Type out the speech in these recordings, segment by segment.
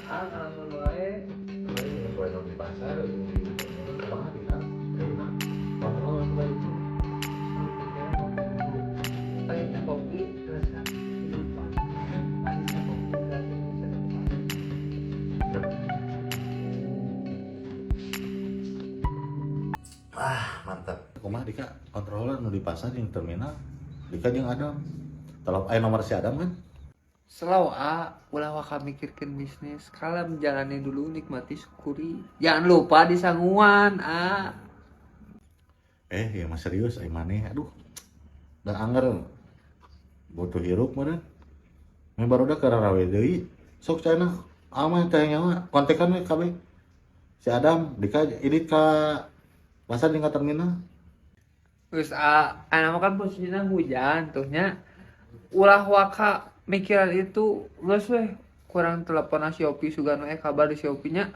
Ah, ngalamun wae. Gue di pasar, kumaha Dika? Enak. Kontrol aku itu. Pahitnya kopi rasa kehidupan. Manisnya kopi rasa masa depan. Ah, mantap. Kumaha Dika? Kontrolnya nu di pasar yang terminal. Dika jeung Adam. Telop aya nomor si Adam kan? Selalu a, ulah waka mikirkeun bisnis. Kalem jalani dulu, nikmati, syukuri. Jangan lupa disanguan, a. Ya mah serius ai maneh. Aduh. Da anger butuh hirup meureun. Meh barudak keur rarawe deui. Sok cenah ama teh nyawa kontekan we kabeh. Si Adam Dika ini ka pasar jeung ka terminal. Terus a, ayeuna mah kan posisinya hujan tuh nya. Ulah waka mikiran itu geus weh kurang telepon si Opi sugan we kabar di si Opi nya.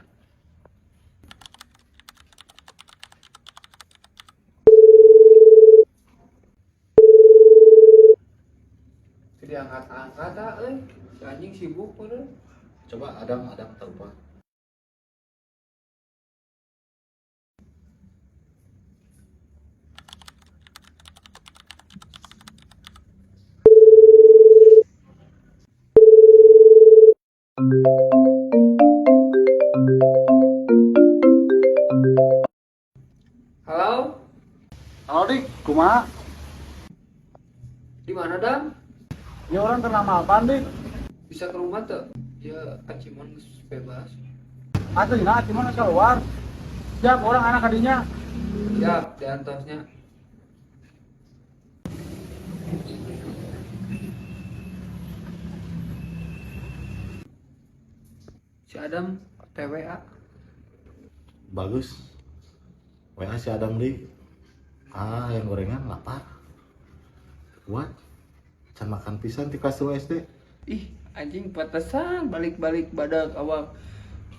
Teu diangkat-angkat ah euy. Si anjing sibuk meureun. Coba Adam Adam telepon. Halo, Halo Dik, kumaha? di mana Dam? Ini orang ternama apaan Dik? Bisa ke rumah tuh? Ya, Acimon geus bebas. Atuh nah, cuman geus keluar. Siap orang anak kadinya. Siap, diantosnya. Si Adam TWA. Bagus. WA si Adam di. Ah, yang gorengan lapar. Kuat. Can makan pisan ti kelas 2 SD. Ih, anjing pantesan balik-balik badak awak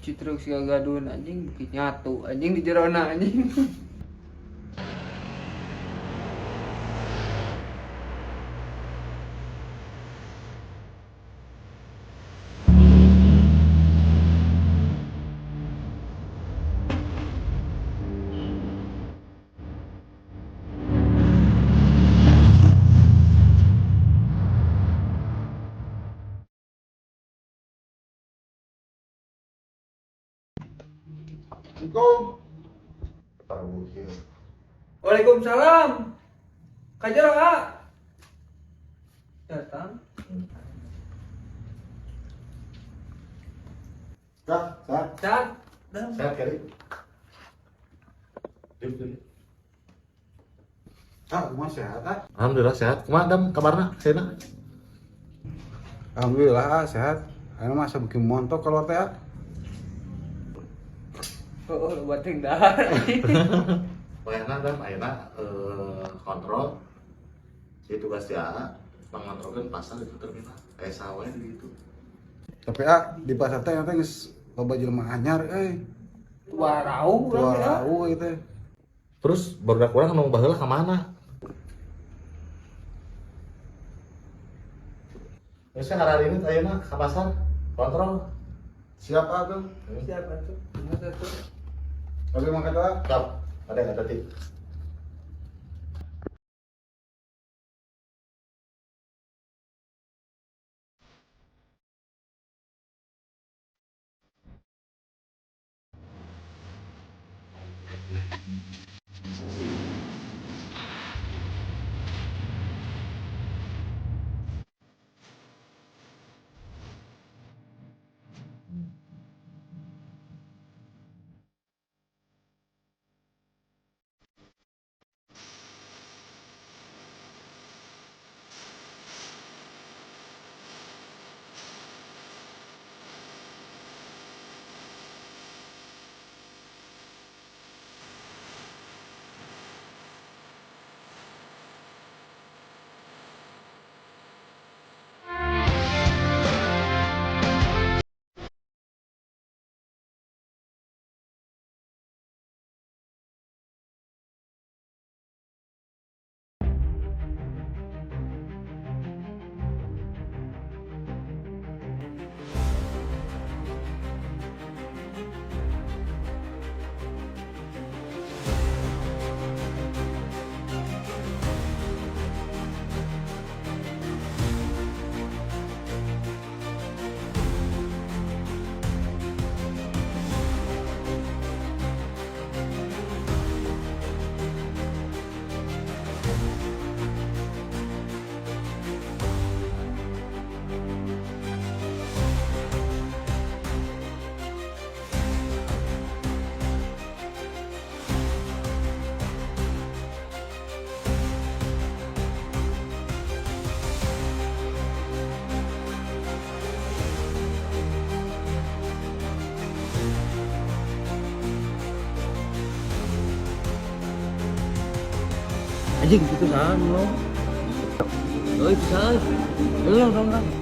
citruk siga gadun anjing bukit nyatu anjing di jerona anjing. Assalamualaikum. Waalaikumsalam. Kajar ah. Datang. Dah, sehat. Cat. Dam. Sehat kali. Dim, dim. Ah, kumaha sehat ah? Alhamdulillah sehat. Kumaha Dam kabarna? Sena? Alhamdulillah ah, sehat. Ayeuna mah asa beuki montok keluar teh ah. Oh, oh, bating dahar. Ayeuna Dam, ayeuna kontrol. Jadi tugas si AA mengontrolkeun pasar itu terminal. Kayak sawe di gitu. Tapi ah di pasar teh nanti geus loba jelema anyar euy. Warau urang teh, ah. Tua rau ieu teh. Terus barudak urang nu baheula ka mana? Geus kan hari ini ayeuna ka pasar kontrol. Siap ah tuh. Siapa tuh? Mana tuh? Tapi mangkat ah. Kap, ada nggak tadi? Anjing, itu saha lo? Oh, itu saha. Lu dong, dong.